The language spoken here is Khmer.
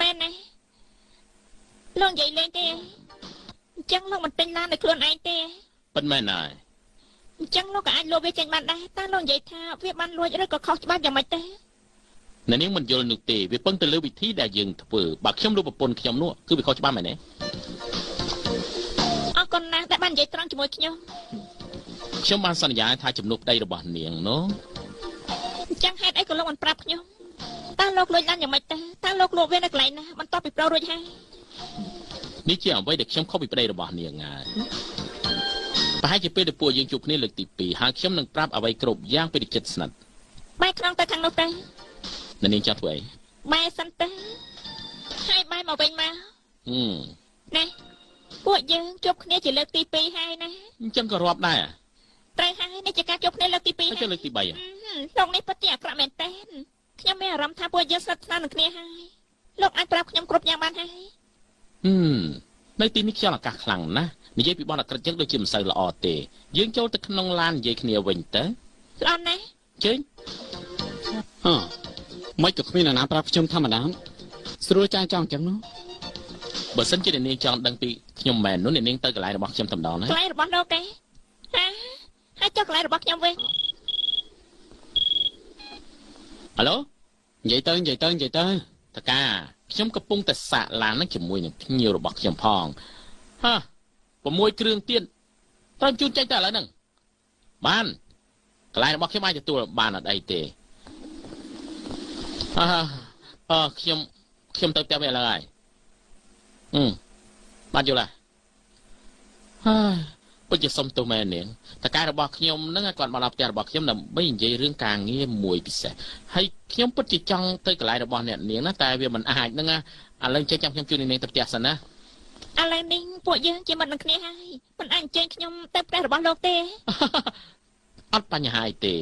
មែនណាលោកនិយាយលេងទេអញ្ចឹងលោកមិនទិញឡានឲ្យខ្លួនឯងទេពិតមែនហើយអញ្ចឹងលោកក៏អាចលក់វាចេញបានដែរតើលោកនិយាយថាវាបានលួចឬក៏ខុសច្បាប់យ៉ាងម៉េចទេអ្នកនាងមិនយល់នោះទេវាពឹងទៅលើវិធីដែលយើងធ្វើបើខ្ញុំលក់ប្រពន្ធខ្ញុំនោះគឺវាខុសច្បាប់មែនទេអរគុណណាស់ដែលបាននិយាយត្រង់ជាមួយខ្ញុំខ្ញុំបានសន្យាថាជំនួសប្តីរបស់នាងនោះអញ្ចឹងហេតុអីក៏លោកមិនប្រាប់ខ្ញុំតើលោកលួចឡានយ៉ាងម៉េចទេតើលោកលក់វានៅកន្លែងណាបន្ទាប់ពីប្រោរួចហើយនេះជាអ្វីដែលខ្ញុំខុសពីប្តីរបស់នាងហើយប្រហែលជាពេលដែលពួកយើងជួបគ្នាលើកទី2ហើយខ្ញុំនឹងប្រាប់អ្វីគ្រប់យ៉ាងពេលចិត្តស្និទ្ធបែរខ្នងទៅខាងនោះទៅអ្នកនាងចង់ធ្វើអីបែរសិនទៅហើយបែរមកវិញមកណែពួកយើងជួបគ្នាជាលើកទី2ហើយណាអញ្ចឹងក៏រាប់ដែរត្រូវហើយនេះជាការជួបគ្នាលើកទី2ហើយលើកទី3លោកនេះពិតជាអាក្រក់មែនតើខ្ញុំមានអារម្មណ៍ថាពួកយើងស្និទ្ធស្នាលនឹងគ្នាហើយលោកអាចប្រាប់ខ្ញុំគ្រប់យ៉ាងបានហើយនៅទីនេះខ្យល់អាកាសខ្លាំងណាស់និយាយពីបទអាក្រិតចឹងដូចជាមិនសូវល្អទេយើងចូលទៅក្នុងឡាននិយាយគ្នាវិញទៅល្អណាស់ជើញអឺមិនក៏គ្មានអ្នកណាប្រាប់ខ្ញុំធម្មតាស្រួលចាយចង់ចឹងនោះបើសិនជាអ្នកនាងចង់ដឹងពីខ្ញុំមែននោះអ្នកនាងទៅកន្លែងរបស់ខ្ញុំតែម្ដងណាកន្លែងរបស់លោកទេហាហើយចុះកន្លែងរបស់ខ្ញុំវិញអាឡូនិយាយទៅនិយាយទៅនិយាយទៅតកាខ្ញុំកំពុងតែសាកឡាននឹងជាមួយនឹងភ្ញៀវរបស់ខ្ញុំផងហា6គ្រឿងទៀតត្រូវជូនចេញទៅឥឡូវហ្នឹងបានកន្លែងរបស់ខ្ញុំអាចទទួលបានអត់អីទេអឺខ្ញុំទៅផ្ទះវិញឥឡូវហើយបានយល់ហើយហើយពិតជាសុំទោសមែននាងតកែរបស់ខ្ញុំហ្នឹងគាត់មកដល់ផ្ទះរបស់ខ្ញុំដើម្បីនិយាយរឿងការងារមួយពិសេសហើយខ្ញុំពិតជាចង់ទៅកន្លែងរបស់អ្នកនាងណាតែវាមិនអាចហ្នឹងណាឥឡូវចេះចាំខ្ញុំជួយនាងទៅផ្ទះសិនណាឥឡូវនេះពួកយើងជាមិត្តនឹងគ្នាហើយមិនអាចអញ្ជើញខ្ញុំទៅផ្ទះរបស់លោកទេអត់បញ្ហាអីទេ